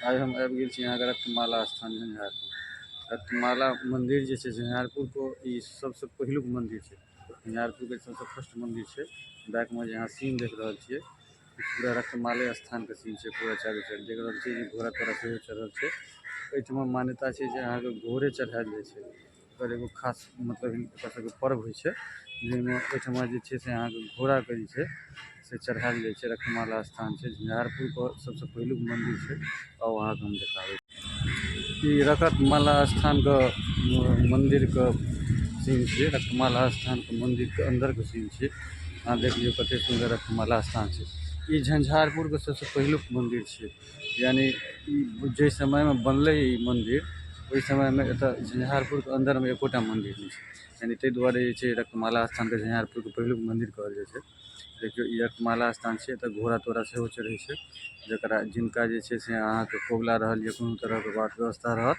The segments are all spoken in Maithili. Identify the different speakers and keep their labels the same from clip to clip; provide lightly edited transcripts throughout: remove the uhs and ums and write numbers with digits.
Speaker 1: आइ हम आबि गेल छी अहाँके रक्तमाला स्थान झंझारपुर। रक्तमाला मंदिर जे छै झंझारपुरके ई सबसँ पहिलुक मंदिर छै। झंझारपुरके सबसँ फर्स्ट मंदिर छै। बैकमे जे अहाँ सीन देख रहल छियै पूरा रक्तमाले स्थानके सीन छै। पूरा चारू साइड देख रहल छियै जे घोड़ा तोड़ा सेहो चढ़ल छै। एहिठमा मान्यता छै जे अहाँके घोड़े चढ़ायल जाइ छै। एकर एगो खास मतलब एकर सबके पर्व होइ छै जाहिमे एहिठमा जे छै से अहाँके घोड़ाके जे छै से चढ़ायल जाइ छै। रक्तमाला स्थान छै झंझारपुरके सबसँ पहिलुक मंदिर छै। आउ अहाँके हम देखाबै ई रक्तमाला स्थानके मंदिरके सीन छियै। रक्तमाला स्थानके मंदिरके अंदरके सीन छियै। अहाँ देख लियौ कते सुन्दर रक्तमाला स्थान छै। ई झंझारपुरके सबसँ पहिलुक मंदिर छियै। यानी ई जाहि समयमे बनलै ई मंदिर ओहि समयमे एतऽ झंझारपुरके अंदरमे एकोटा मंदिर नहि छै। यानी ताहि दुआरे जे छै रक्तमाला स्थानके झंझारपुरके पहिलुक मंदिर कहल जाइ छै। देखियौ ई रक्तमाला स्थान छै। एतऽ घोड़ा तोड़ा सेहो चढ़ै छै। जकरा जिनका जे छै से अहाँके कबुला रहल या कोनो तरहके बात व्यवस्था रहल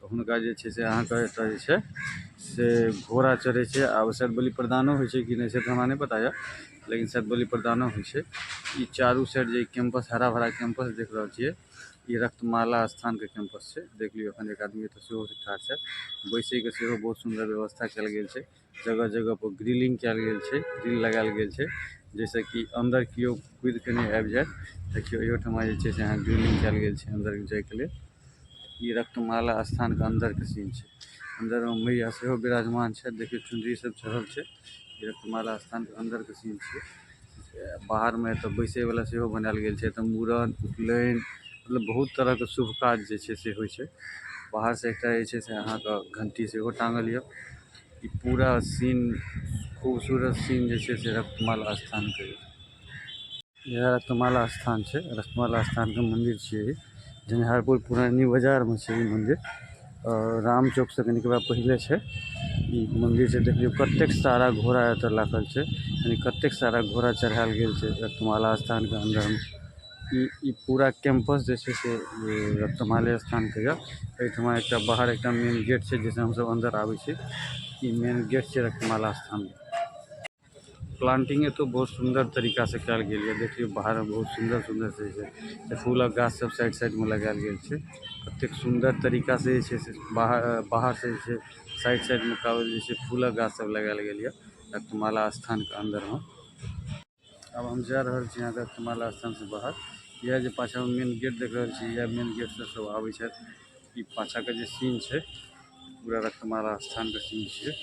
Speaker 1: तऽ हुनका जे छै से अहाँके एतऽ जे छै से घोड़ा चढ़ै छै। आब शायद बलि प्रदानो होइ छै कि नहि से तऽ हमरा नहि पता यऽ, लेकिन शायद बलि प्रदानो होइ छै। ई चारू साइड जे कैंपस हरा भरा कैंपस देख रहल छियै ई रक्तमाला स्थानके कैंपस छै। देख लियौ एखन एक आदमी एतऽ सेहो ठाढ़ छै। बैसैके सेहो बहुत सुन्दर व्यवस्था कयल गेल छै। जगह जगह पर ग्रिलिंग कयल गेल छै, ग्रिल लगायल गेल छै जाहिसँ कि अंदर केओ कूदि के नहि आबि जाय। देखियौ इहोठमा जे छै से अहाँ ग्रिलिंग कयल गेल छै अंदर जायके लेल। ई रक्तमाला स्थानके अंदरके सीन छै। अंदरमे मैया सेहो विराजमान छै। देखियौ चुनरी सब चढ़ल छै। ई रक्तमाला स्थानके अंदरके सीन छै। बाहरमे एतऽ बैसै वला सेहो बनायल गेल छै। एतऽ मूड़न उपनयन मतलब बहुत तरहके शुभ काज जे छै से होइ छै। बाहर से एकटा जे छै से अहाँके घंटी सेहो टाँगल यऽ। ई पूरा सीन खूबसूरत सीन जे छै से रक्तमाला स्थानके यऽ। इएह रक्तमाला स्थान छै। रक्तमाला स्थानके मंदिर छियै। झंझारपुर पुरानी बाजारमे छै ई मंदिर। राम चौक से कनिकबा पहिले छै ई मंदिर छै। देखियौ कतेक सारा घोड़ा एतऽ राखल छै। यानी कतेक सारा घोड़ा चढ़ायल गेल छै रक्तमाला स्थानके अंदरमे। ई पूरा कैंपस जे छै से रक्तमाले स्थानके यऽ। एहिठमा एकटा बाहर एकटा मेन गेट छै जाहिसँ हमसब अंदर आबै छी। ई मेन गेट छै रक्तमाला स्थान। प्लांटिंग एतौ बहुत सुन्दर तरीका से कयल गेल यऽ। देखियौ बाहर में बहुत सुन्दर सुन्दर से जे छै फूलक गाछ सब साइड साइड में लगायल गेल छै। कतेक सुन्दर तरीका से जे छै से बाहर से जे छै साइड साइड में कावल जे छै फूलक गाछ सब लगायल गेल यऽ रक्तमाला स्थान के अंदर में। आब हम जा रहल छी अहाँके रक्तमाला स्थान से बाहर। इएह जे पाछा में मेन गेट देख रहल छी, इएह मेन गेट से सब आबै छथि। ई पाछा के जे सीन छै पूरा रक्तमाला स्थान के सीन छियै।